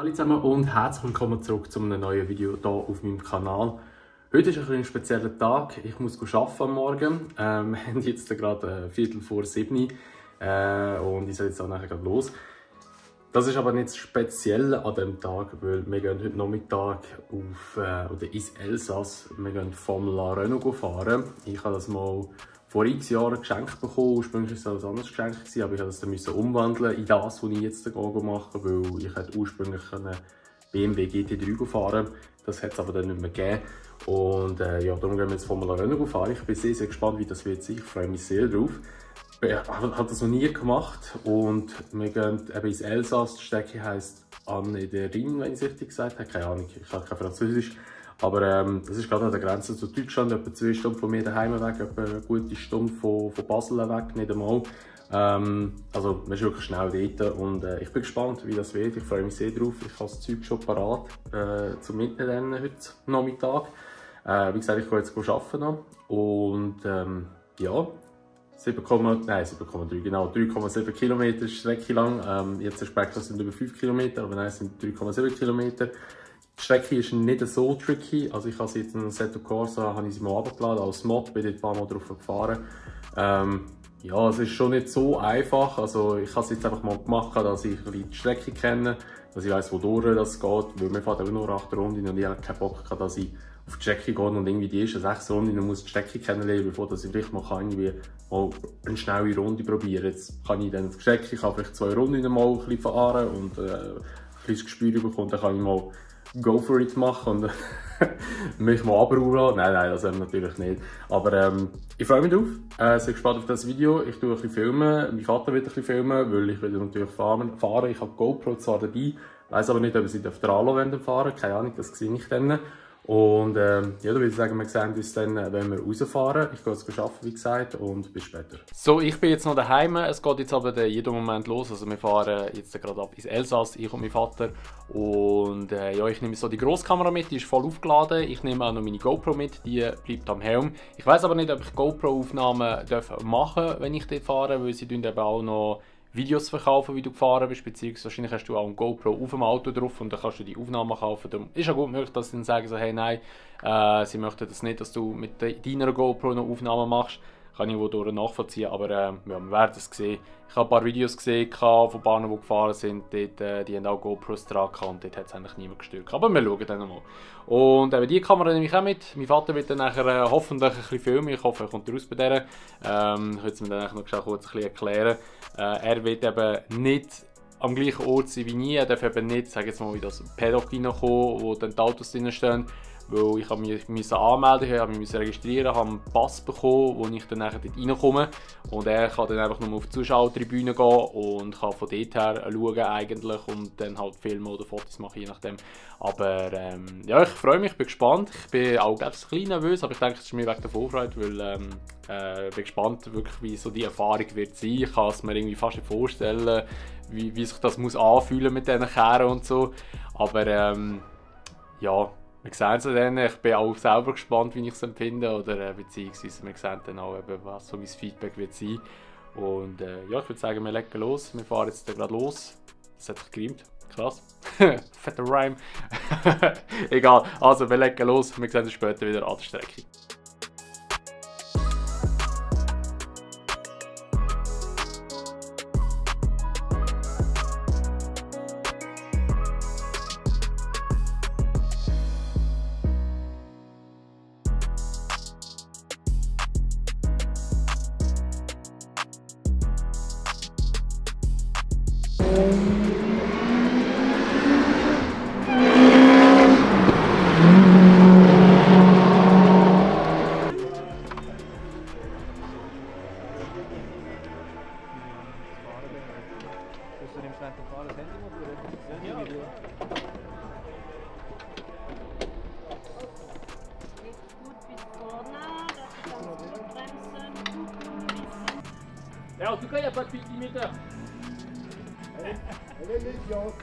Hallo zusammen und herzlich willkommen zurück zu einem neuen Video hier auf meinem Kanal. Heute ist ein spezieller Tag. Ich muss arbeiten am Morgen. Wir haben jetzt gerade 6:45 und ich soll jetzt auch nachher los. Das ist aber nicht speziell an diesem Tag, weil wir gehen heute Nachmittag ins Elsass. Wir gehen Formula Renault fahren. Ich habe das mal vor x Jahren geschenkt bekommen. Ursprünglich war es ein anderes Geschenk, aber ich musste das umwandeln in das, was ich jetzt mache, weil ich hätte ursprünglich BMW GT3 fahren. Das hat es aber dann nicht mehr gegeben. Und ja, darum gehen wir jetzt Formula Renault fahren. Ich bin sehr, sehr gespannt, wie das wird sein. Ich freue mich sehr drauf. Ich habe das noch nie gemacht und wir gehen eben ins Elsass. Die Strecke heisst Anne der Rhin, wenn ich es richtig gesagt habe. Keine Ahnung, ich habe kein Französisch. Aber das ist gerade an der Grenze zu Deutschland, etwa 2 Stunden von mir daheim weg, etwa eine gute Stunde von Basel weg, nicht einmal. Also man ist wirklich schnell dort und ich bin gespannt, wie das wird. Ich freue mich sehr drauf. Ich habe das Zeug schon parat zum Mitnehmen heute Nachmittag. Wie gesagt, ich gehe jetzt arbeiten noch und ja. 7,3, genau, 3,7 Kilometer Strecke lang. Jetzt der Spektrum sind über 5 Kilometer, aber nein, es sind 3,7 Kilometer. Die Strecke ist nicht so tricky, also ich habe sie jetzt in Assetto Corsa habe ich sie mal runtergeladen als Mod, bin dort ein paar Mal drauf gefahren. Ja, es ist schon nicht so einfach, also ich habe es jetzt einfach mal gemacht, dass ich die Strecke kenne, dass ich weiss, wodurch das geht, weil mir fährt eben nur 8 Runden und ich habe keinen Bock gehabt, dass ich auf die Strecke gehe und irgendwie die ersten 6 Runden muss die Strecke kennenlernen, bevor dass ich vielleicht mal irgendwie mal eine schnelle Runde probieren. Jetzt kann ich dann auf die Strecke, ich kann vielleicht 2 Runden mal ein bisschen fahren und ein bisschen Gespür bekommen, dann kann ich mal go for it machen und mich mal abruhen lassen. Nein, das haben wir natürlich nicht. Aber ich freue mich drauf, sehr gespannt auf das Video. Ich tue ein bisschen filmen, mein Vater wird ein bisschen filmen, weil ich will natürlich fahren. Ich habe GoPro zwar dabei, weiss aber nicht, ob ich sie auf der Alu fahren, keine Ahnung, das sehe ich dann. Und ja, da würde ich sagen, wir sehen uns dann, wenn wir rausfahren. Ich gehe jetzt arbeiten, wie gesagt, und bis später. So, ich bin jetzt noch daheim. Es geht jetzt aber jeden Moment los. Also wir fahren jetzt gerade ab ins Elsass, ich und mein Vater. Und ja, ich nehme so die Grosskamera mit, die ist voll aufgeladen. Ich nehme auch noch meine GoPro mit, die bleibt am Helm. Ich weiß aber nicht, ob ich GoPro-Aufnahmen machen darf, wenn ich dort fahre, weil sie eben auch noch Videos verkaufen, wie du gefahren bist, beziehungsweise wahrscheinlich hast du auch ein GoPro auf dem Auto drauf und dann kannst du die Aufnahmen kaufen. Darum ist ja gut möglich, dass sie dann sagen, so, hey nein, sie möchten das nicht, dass du mit deiner GoPro noch Aufnahmen machst. Kann ich wohl nachvollziehen, aber ja, wir werden es sehen. Ich habe ein paar Videos gesehen von Bahnen, die gefahren sind, dort, die haben auch GoPros dran und dort hat es eigentlich niemand gestört. Aber wir schauen dann mal. Und eben die Kamera nehme ich auch mit. Mein Vater wird dann nachher hoffentlich ein bisschen filmen. Ich hoffe, er kommt raus bei der. Ich würde es mir dann noch kurz ein bisschen erklären. Er wird eben nicht am gleichen Ort sein wie nie. Er darf eben nicht, sage jetzt mal, wie das Paddock reinkommen, wo dann die Autos drin stehen. Weil ich mich anmelden musste, registrieren, habe einen Pass bekommen, wo ich dann nachher dort reinkomme. Und er kann dann einfach nur auf die Zuschauertribüne gehen und kann von dort her schauen eigentlich und dann halt filmen oder Fotos machen, je nachdem. Aber ja, ich freue mich, bin gespannt. Ich bin auch ein bisschen nervös, aber ich denke, es ist mir wegen der Vorfreude, weil ich bin gespannt, wirklich, wie so die Erfahrung wird sein. Ich kann es mir irgendwie fast nicht vorstellen, wie sich das muss anfühlen mit diesen Kehren und so. Aber ja. Wir sehen es dann, ich bin auch selber gespannt, wie ich es empfinde, oder beziehungsweise wir sehen dann auch, eben, was so mein Feedback wird sein. Und ja, ich würde sagen, wir legen los. Wir fahren jetzt gerade los. Das hat sich gereimt. Krass. Fetter Rhyme. Egal, also wir legen los. Wir sehen uns später wieder an der Strecke. En tout cas, il n'y a pas de multiméter. Elle est médiocre.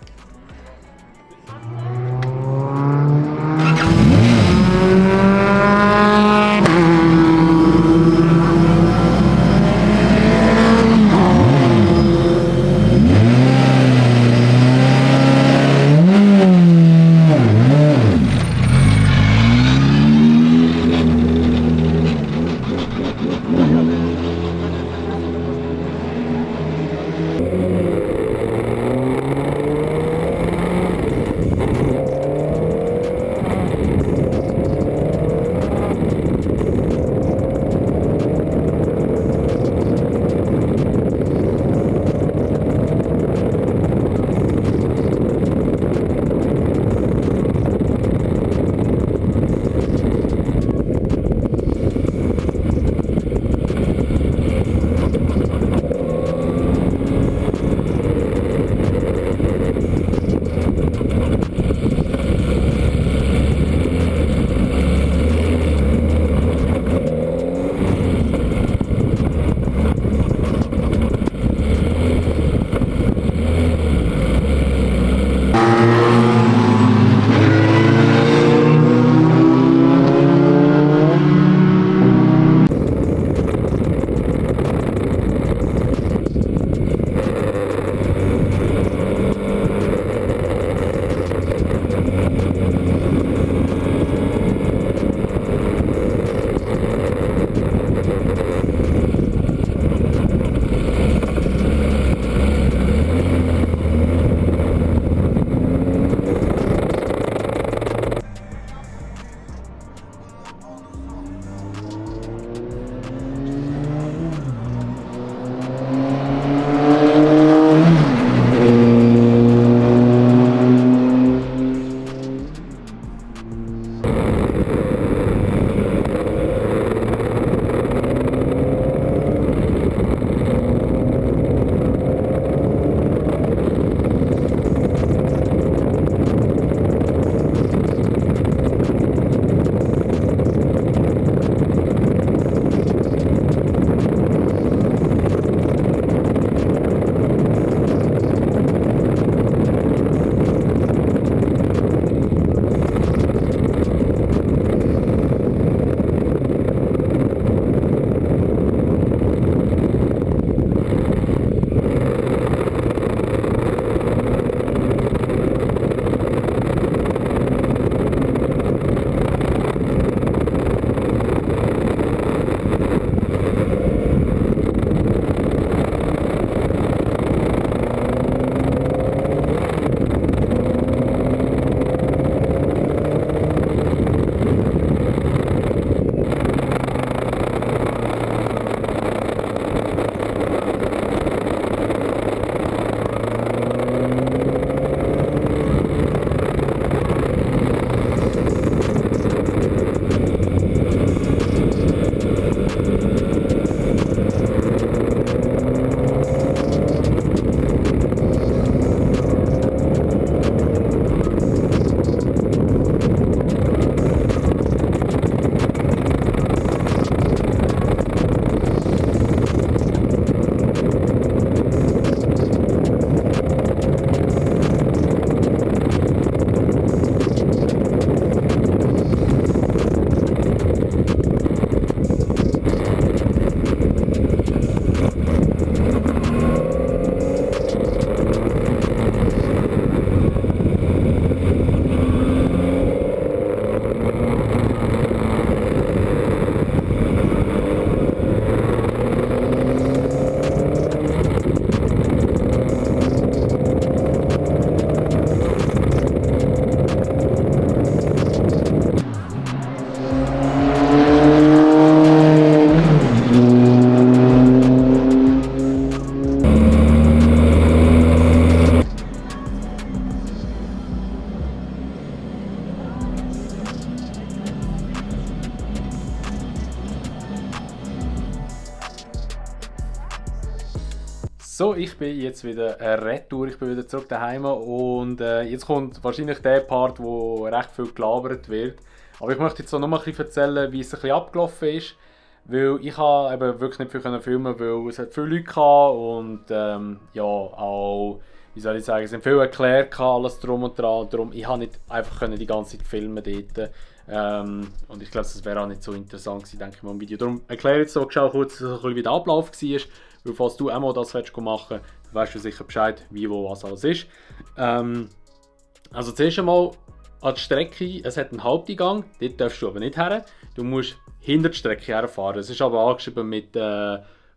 So, ich bin jetzt wieder retour, ich bin wieder zurück daheim und jetzt kommt wahrscheinlich der Part, wo recht viel gelabert wird. Aber ich möchte jetzt noch mal ein bisschen erzählen, wie es ein bisschen abgelaufen ist. Weil ich habe eben wirklich nicht viel filmen, weil es hat viele Leute gehabt und ja, auch, wie soll ich sagen, es sind viel erklärt, alles drum und dran. Und darum, ich habe nicht einfach die ganze Zeit filmen dort. Und ich glaube, das wäre auch nicht so interessant gewesen, denke ich mal, im Video. Darum erkläre ich jetzt so kurz, wie der Ablauf war. Weil falls du auch mal das machen willst, dann weißt du sicher Bescheid, wie, wo, was alles ist. Also zuerst einmal an die Strecke, es hat einen Haupteingang, dort darfst du aber nicht her. Du musst hinter die Strecke herfahren. Es ist aber angeschrieben mit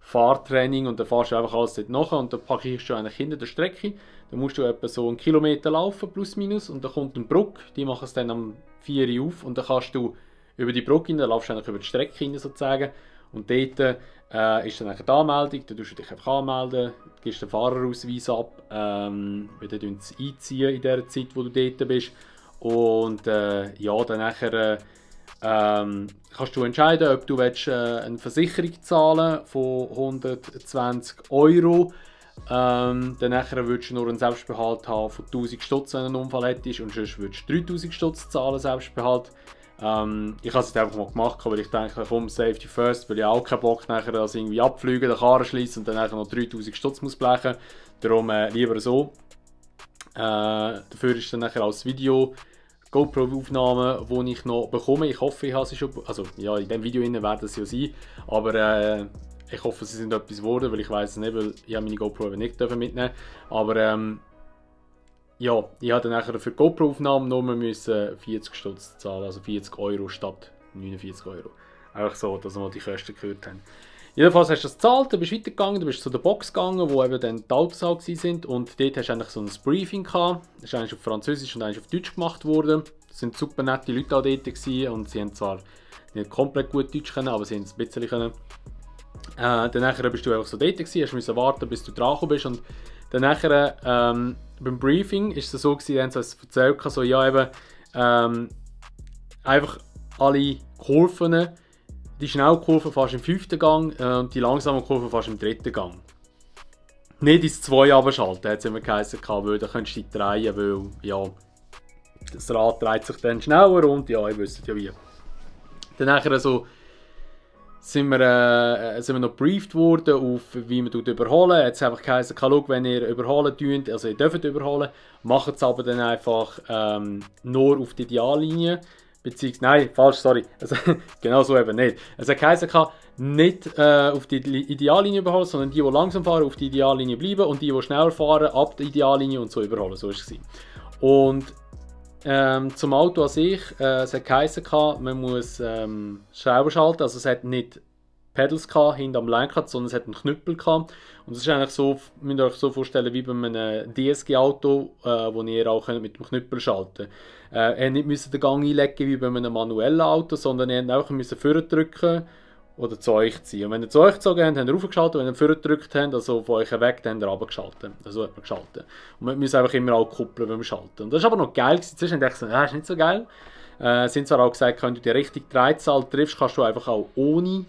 Fahrtraining und dann fährst du einfach alles dort nach und dann parkierst du eigentlich hinter der Strecke. Dann musst du etwa so 1 Kilometer laufen, plus minus, und dann kommt eine Brücke, die machen es dann um 4 Uhr auf und dann kannst du über die Brücke hin, dann laufst du eigentlich über die Strecke hin sozusagen. Und dort ist dann die Anmeldung, dann tust du dich einfach anmelden, gibst den Fahrerausweis ab, dann einziehen in der Zeit, wo du dort bist. Und ja, dann nachher kannst du entscheiden, ob du eine Versicherung zahlen von 120 €. Dann nachher würdest du nur einen Selbstbehalt haben von 1000 Stutz, wenn du einen Unfall hättest, und sonst würdest du 3000 Stutz zahlen, Selbstbehalt. Ich habe es jetzt einfach mal gemacht, aber ich denke, komm, Safety first, weil ich auch keinen Bock nachher das irgendwie abfliegen, den Karren schließen und dann nachher noch 3000 Stutz muss blechen. Darum lieber so. Dafür ist dann nachher als Video GoPro-Aufnahmen, die ich noch bekomme. Ich hoffe, ich habe sie schon, also ja, in diesem Video werden sie ja sein, aber ich hoffe, sie sind etwas geworden, weil ich weiß es nicht, weil ich meine GoPro eben nicht mitnehmen. Aber ja, ich habe dann nachher für die GoPro-Aufnahmen nur 40 Stutz zahlen, also 40 € statt 49 €. Einfach so, dass wir die Kosten gehört haben. Jedenfalls hast du das gezahlt, du bist weitergegangen, du bist zu der Box gegangen, wo eben dann die Autos auch sind, und dort hast du eigentlich so ein Briefing gehabt. Das ist eigentlich auf Französisch und eigentlich auf Deutsch gemacht worden. Das sind super nette Leute auch dort gewesen, und sie haben zwar nicht komplett gut Deutsch können, aber sie haben es ein bisschen können. Dann nachher bist du einfach so dort gewesen, hast müssen warten, bis du dran bist, und dann nachher beim Briefing ist es so gewesen, haben sie es erzählt, so, ja eben einfach alle Kurven, die Schnellkurve fast im 5. Gang und die langsamen Kurven fast im 3. Gang. Nicht ins 2 runterschalten, hat es immer geheißen, weil dann könntest du dich drehen, weil ja, das Rad dreht sich dann schneller und ja, ihr wisst ja wie. Dann nachher so sind wir noch gebrieft worden, auf wie man überholen. Jetzt einfach geheißen, schau, wenn ihr überholen dürft, also ihr dürft überholen, macht es aber dann einfach nur auf die Ideallinie. Beziehungsweise, nein, falsch, sorry. Also, genau so eben nicht. Es hat geheißen, nicht auf die Ideallinie überholen, sondern die langsam fahren, auf die Ideallinie bleiben, und die schneller fahren, ab der Ideallinie und so überholen. So war es. Und zum Auto an sich, es hat geheißen, man muss Schrauben schalten, also es hat nicht Pedals hinter am Lenkrad, sondern es hat einen Knüppel gehabt. Und es ist eigentlich so, müsst ihr euch so vorstellen, wie bei einem DSG-Auto, wo ihr auch mit dem Knüppel schalten könnt. Ihr müsst den Gang einlegen wie bei einem manuellen Auto, sondern ihr müsst einfach vorne oder zu euch ziehen. Und wenn ihr zu euch gezogen habt, habt ihr raufgeschaltet, wenn ihr vorne gedrückt habt, also von euch weg, dann habt ihr runtergeschaltet. Also hat man geschaltet. Und man muss einfach immer auch kuppeln beim Schalten. Und das ist aber noch geil gewesen. Zuerst dachte ich, das ist nicht so geil. Sie haben zwar auch gesagt, wenn du die richtige Drehzahl triffst, kannst du einfach auch ohne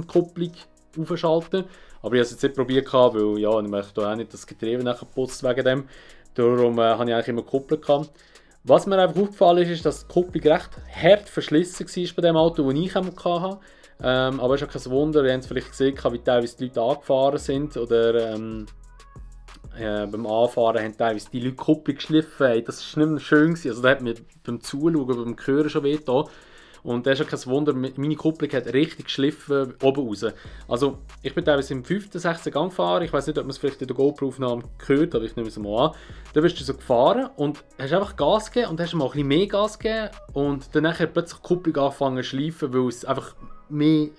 Kupplung aufschalten. Aber ich habe es jetzt nicht probiert, weil ja, ich möchte auch nicht das Getriebe nachher putzt wegen dem. Darum habe ich eigentlich immer gekuppelt. Was mir einfach aufgefallen ist, ist, dass die Kupplung recht hart verschlissen war bei dem Auto, das ich hatte. Aber es ist auch kein Wunder, ihr habt es vielleicht gesehen, wie teilweise die Leute angefahren sind oder beim Anfahren haben teilweise die Leute die Kupplung geschliffen. Hey, das war nicht mehr schön. Also da hat mir beim Zuschauen, beim Hören schon weh getan. Und das ist auch kein Wunder, meine Kupplung hat richtig geschliffen oben raus. Also ich bin teilweise im 5., 6. Gang gefahren. Ich weiß nicht, ob man es vielleicht in der GoPro-Aufnahme gehört, aber ich nehme es mal an. Dann bist du so gefahren und hast einfach Gas gegeben und hast mal ein bisschen mehr Gas gegeben. Und dann hat plötzlich die Kupplung angefangen zu schleifen, weil es einfach mehr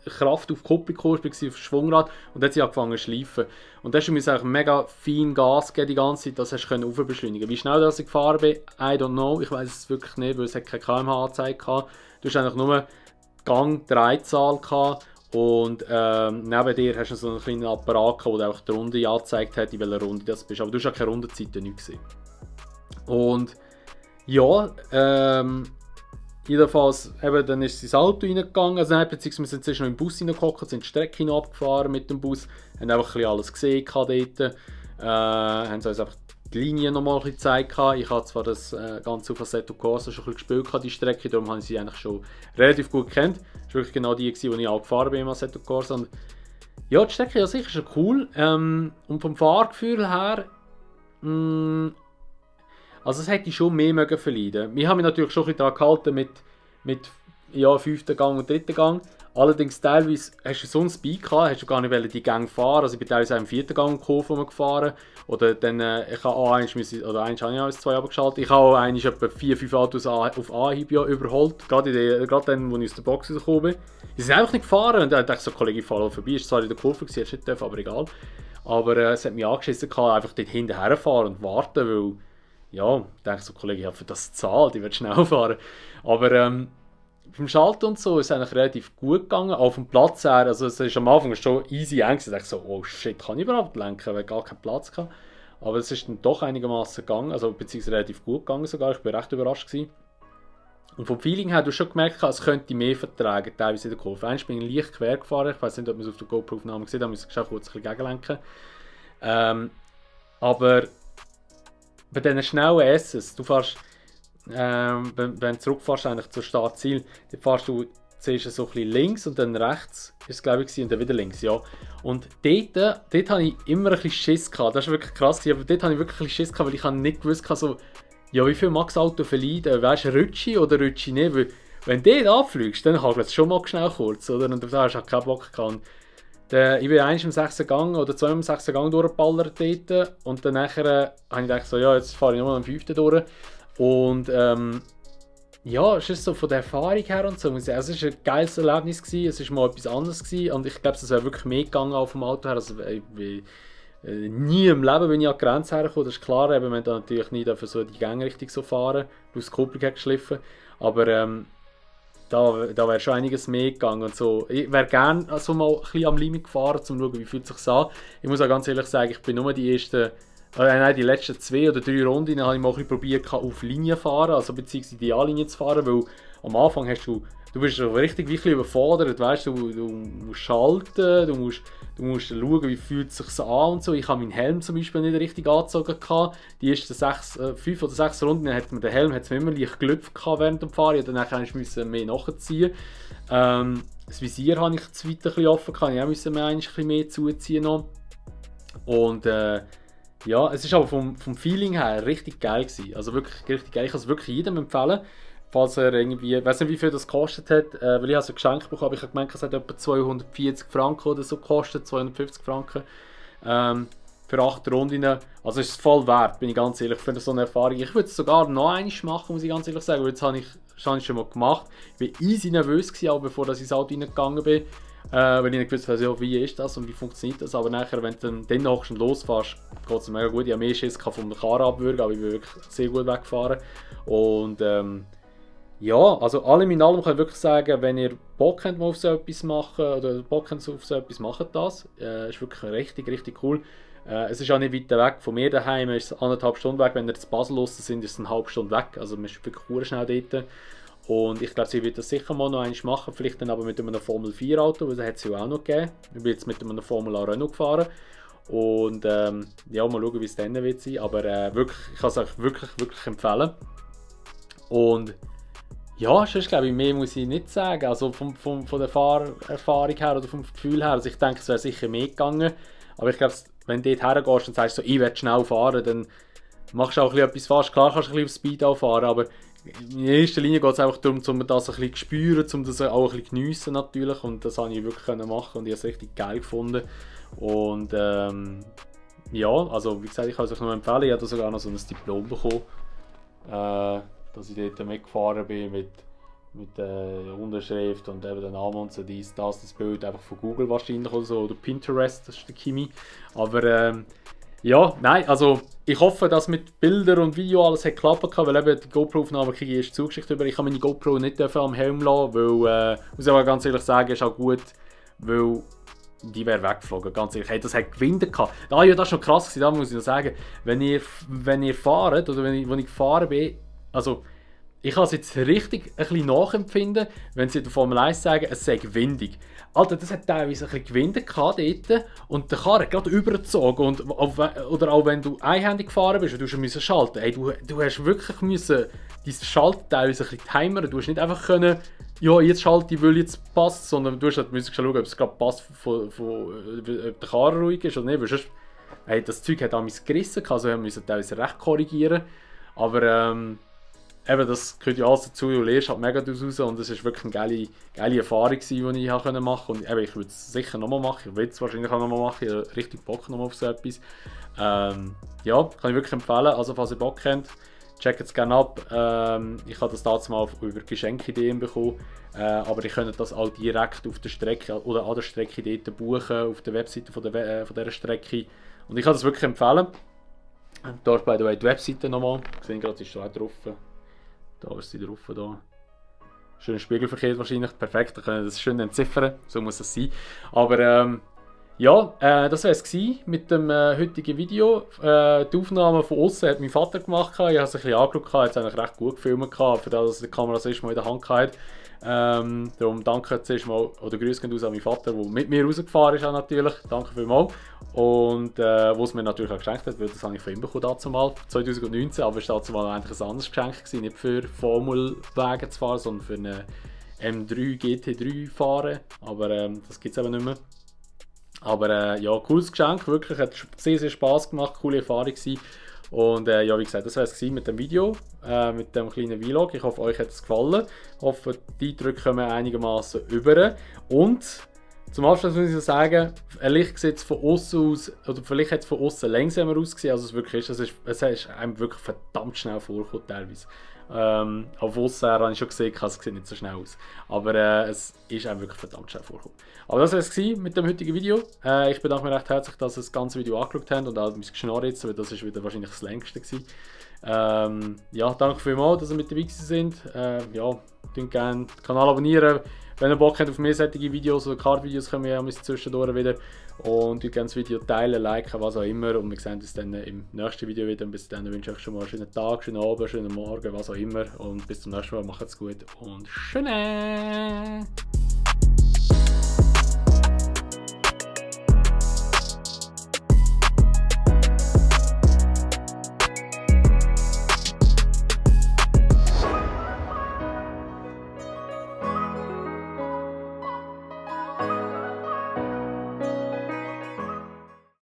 Kraft auf die Kupplung kam, auf das Schwungrad, und dann hat sie angefangen zu schleifen. Und dann musst du einfach mega fein Gas geben die ganze Zeit, dass du aufbeschleunigen. Wie schnell ich gefahren bin, I don't know, ich weiß es wirklich nicht, weil es keine kmh-Anzeige hatte. Du hast eigentlich nur Gang, Drehzahl gehabt, und neben dir hast du so einen kleinen Apparat gehabt, der auch die Runde angezeigt hat, in welcher Runde das bist. Aber du hast auch keine Rundenzeit nicht gesehen. Und ja, jedenfalls, eben, dann ist sie ins Auto reingegangen, also nein, beziehungsweise wir sind zuerst noch im Bus reingehockt, sind die Strecke noch abgefahren mit dem Bus, haben einfach ein bisschen alles gesehen dort, haben uns einfach die Linie noch mal ein bisschen gezeigt. Ich habe zwar das Ganze auf Assetto Corsa schon ein bisschen gespielt, die Strecke, darum habe ich sie eigentlich schon relativ gut gekannt. Das war wirklich genau die, die ich auch gefahren bin im Assetto Corsa. Und ja, die Strecke an sich ist schon cool. Und vom Fahrgefühl her, also es hätte schon mehr mögen verleiden. Wir haben mich natürlich schon ein bisschen daran gehalten mit ja, 5. Gang und 3. Gang. Allerdings teilweise hast du so ein Speed gehabt, hast du gar nicht die Gänge fahren. Also ich bin teilweise auch im 4. Gang Kurve gefahren. Oder dann, ich habe auch eins müssen, oder eins habe ich als 2 abgeschaltet. Ich habe auch eins etwa 4-5 Autos auf Anhieb ja überholt. Gerade dann, als ich aus der Box rausgekommen bin. Die sind einfach nicht gefahren. Und dann dachte ich so, Kollege, ich fahre vorbei. Ist zwar in der Kurve gewesen, hätte ich nicht dürfen, aber egal. Aber es hat mich angeschissen, einfach dort hinterher fahren und warten, weil, ja, ich denke so, Kollege, ich habe für das gezahlt, ich will schnell fahren. Aber beim Schalten und so ist es eigentlich relativ gut gegangen, auch vom Platz her, also es ist am Anfang schon easy eng, ich dachte so, oh shit, kann ich überhaupt lenken, weil gar keinen Platz hatte. Aber es ist dann doch einigermaßen gegangen, also beziehungsweise relativ gut gegangen sogar, ich war recht überrascht gewesen. Und vom Feeling her, du hast schon gemerkt, es könnte mehr vertragen, teilweise in der Kurve. Einst bin ich leicht quer gefahren, ich weiß nicht, ob man es auf der GoPro-Aufnahme gesehen hat, da muss ich kurz ein bisschen gegenlenken. Aber bei diesen schnellen Esses, du fährst, wenn du zurückfährst eigentlich zur Startziel, dann fährst du zuerst so ein bisschen links und dann rechts, ist es glaube ich, und dann wieder links, ja. Und dort habe ich immer ein bisschen Schiss gehabt, das war wirklich krass, aber dort habe ich wirklich ein bisschen Schiss gehabt, weil ich nicht gewusst so, ja, wie viel mag das Auto verleiden, weißt du, rutsche oder rutsche nicht, weil wenn du dort anfliegst, dann hagelt es schon mal schnell kurz, oder? Und da hast du halt keinen Bock gehabt. Ich bin einmal im 6. Gang oder 2 im 6. Gang durchgeballert dort und dann nachher habe ich gedacht so, ja, jetzt fahre ich nochmal am 5. durch. Und ja, es ist so von der Erfahrung her und so, es war ein geiles Erlebnis gewesen, es war mal etwas anderes gewesen und ich glaube, es wäre wirklich mehr gegangen auf dem Auto her, also nie im Leben bin ich an die Grenze hergekommen, das ist klar, eben, wir haben da natürlich nie dafür so die Gangrichtung so fahren, plus die Kupplung hat geschliffen, aber da wäre schon einiges mehr gegangen und so. Ich wäre gerne also mal ein bisschen am Limit gefahren, um zu schauen, wie fühlt es sich an. Ich muss auch ganz ehrlich sagen, ich bin nur die letzten 2 oder 3 Runden habe ich mal ein bisschen probiert, auf Linie fahren, also beziehungsweise die A-Linie zu fahren, weil am Anfang du bist so richtig wirklich überfordert, weißt du musst schalten, du musst schauen, wie fühlt es sich an und so. Ich habe meinen Helm zum Beispiel nicht richtig angezogen gehabt. Die ersten 5 oder 6 Runden hat mir der Helm mir immer leicht gelüpft während dem Fahren, und dann musste ich mehr nachziehen. Das Visier habe ich zu weit ein bisschen offen gehabt, ich musste mir ein bisschen mehr zuziehen noch. Und ja, es ist aber vom Feeling her richtig geil gewesen. Also wirklich richtig geil. Ich kann es wirklich jedem empfehlen, falls er irgendwie, ich weiß nicht, wie viel das gekostet hat, weil ich ein Geschenk bekommen habe. Ich habe gemeint, es hat etwa 240 Franken oder so gekostet, 250 Franken für 8 Runden. Also ist es voll wert, bin ich ganz ehrlich, für so eine Erfahrung. Ich würde es sogar noch einmal machen, muss ich ganz ehrlich sagen, weil jetzt habe ich schon mal gemacht. Ich war easy nervös gewesen, auch bevor ich ins Auto reingegangen bin. Weil ich nicht gewusst habe, ja, wie ist das und wie funktioniert das, aber nachher, wenn du dann noch schon losfährst, geht es mega gut. Ich habe mehr Schiss vom Karren abwürgen, aber ich bin wirklich sehr gut weggefahren. Und ja, also allem in allem kann ich wirklich sagen, wenn ihr Bock habt auf so etwas machen, oder Bock habt auf so etwas, macht das. Ist wirklich richtig, richtig cool. Es ist auch nicht weit weg von mir daheim, es ist 1,5 Stunden weg. Wenn ihr zu Basel los sind, ist es 1,5 Stunde weg, also man ist wirklich schnell dort. Und ich glaube, sie wird das sicher mal noch einmal machen, vielleicht dann aber mit einem Formel 4 Auto, weil das hat es ja auch noch gegeben. Ich bin jetzt mit einem Formel A Renault gefahren. Und ja, mal schauen, wie es dann wird sein. Aber wirklich, ich kann es euch wirklich empfehlen. Und ja, sonst glaube ich, mehr muss ich nicht sagen. Also von der Fahrerfahrung her oder vom Gefühl her. Also ich denke, es wäre sicher mehr gegangen. Aber ich glaube, wenn du dort hergehst und sagst, so, ich will schnell fahren, dann machst du auch etwas falsch. Klar kannst du ein bisschen auf Speed auch fahren, aber in erster Linie geht es einfach darum, um das ein bisschen zu spüren, um das auch ein bisschen geniessen natürlich. Und das habe ich wirklich machen und ich habe es richtig geil gefunden. Und ja, also wie gesagt, ich kann es euch nur empfehlen. Ich habe sogar noch so ein Diplom bekommen, dass ich dort mitgefahren bin mit der Unterschrift und eben den Namen und so das Bild einfach von Google wahrscheinlich oder so, oder Pinterest, das ist der Kimi. Aber ja, nein, also ich hoffe, dass mit Bildern und Video alles hat klappen kann, weil eben die GoPro-Aufnahme kriege ich erst zugeschickt über. Ich kann meine GoPro nicht am Helm lassen, weil, muss ich aber ganz ehrlich sagen, ist auch gut, weil die wäre weggeflogen, ganz ehrlich. Hey, das hat Gewinde gehabt. Ja, das war schon krass gewesen, da muss ich noch sagen, wenn ihr fahrt, oder wenn ich gefahren bin, also ich kann es jetzt richtig ein bisschen nachempfinden, wenn sie in der Formel 1 sagen, es sei windig. Alter, das hat teilweise ein bisschen gewindet dort und der Karren gerade übergezogen. Oder auch wenn du einhändig gefahren bist und du musst schalten. Ey, du hast wirklich müssen dein Schalten teilweise ein bisschen timern. Du hast nicht einfach können, ja, jetzt schalte ich, weil jetzt passt, sondern du musst schauen, ob es gerade passt, ob der Karren ruhig ist oder nicht. Weil sonst, ey, das Zeug hat mich gerissen, also wir mussten teilweise recht korrigieren. Aber eben, das gehört ja alles dazu, du lernst halt mega daraus raus und es war wirklich eine geile Erfahrung, die ich machen konnte. Und eben, ich würde es sicher nochmal machen, ich will es wahrscheinlich auch nochmal machen, ich habe richtig Bock nochmal auf so etwas. Ja, kann ich wirklich empfehlen, also falls ihr Bock habt, checkt es gerne ab. Ich habe das damals mal über Geschenkideen bekommen, aber ihr könnt das auch direkt auf der Strecke oder an der Strecke dort buchen, auf der Webseite von dieser Strecke. Und ich kann das wirklich empfehlen. Da ist by the way die Webseite nochmal, ich sehe gerade, sie ist da drauf. Da ist sie drauf. Da. Schön spiegelverkehrt wahrscheinlich, perfekt, da können wir das schön entziffern, so muss es sein. Aber ja, das war es mit dem heutigen Video. Die Aufnahme von außen hat mein Vater gemacht, ich habe es ein bisschen angeschaut, hat es eigentlich recht gut gefilmt, für das, dass die Kamera das erste Mal in der Hand hatte. Darum danke zuerst mal, oder Grüße gehen aus an meinen Vater, der mit mir rausgefahren ist natürlich, danke vielmals. Und wo es mir natürlich auch geschenkt hat, weil das habe ich von ihm bekommen dazumal, 2019, aber es war dazumal eigentlich ein anderes Geschenk gewesen, nicht für Formelwagen zu fahren, sondern für eine M3 GT3 fahren, aber das gibt es eben nicht mehr. Aber ja, cooles Geschenk, wirklich, hat sehr, sehr Spass gemacht, coole Erfahrung gewesen. Und ja, wie gesagt, das war es mit dem Video, mit dem kleinen Vlog. Ich hoffe, euch hat es gefallen. Ich hoffe, die Eindrücke kommen einigermaßen über. Und zum Abschluss muss ich sagen, vielleicht sieht es von außen aus, oder vielleicht hat es von außen langsamer ausgesehen, als es wirklich ist. Es ist einem wirklich verdammt schnell vorgekommen, teilweise. Auf außen habe ich schon gesehen, es sieht nicht so schnell aus. Aber es ist einem wirklich verdammt schnell vorgekommen. Aber das war es mit dem heutigen Video. Ich bedanke mich recht herzlich, dass ihr das ganze Video angeschaut habt und auch mein Geschnarr jetzt, weil das ist wieder wahrscheinlich das längste gewesen. Ja, danke vielmals, dass ihr mit dabei sind. Ja, gerne den Kanal abonnieren. Wenn ihr Bock habt auf mehr solche Videos oder Card-Videos, kommen wir ja zwischendurch wieder. Und ihr könnt das Video teilen, liken, was auch immer. Und wir sehen uns dann im nächsten Video wieder. Und bis dann wünsche ich euch schon mal einen schönen Tag, schönen Abend, schönen Morgen, was auch immer. Und bis zum nächsten Mal, macht's gut und tschüss!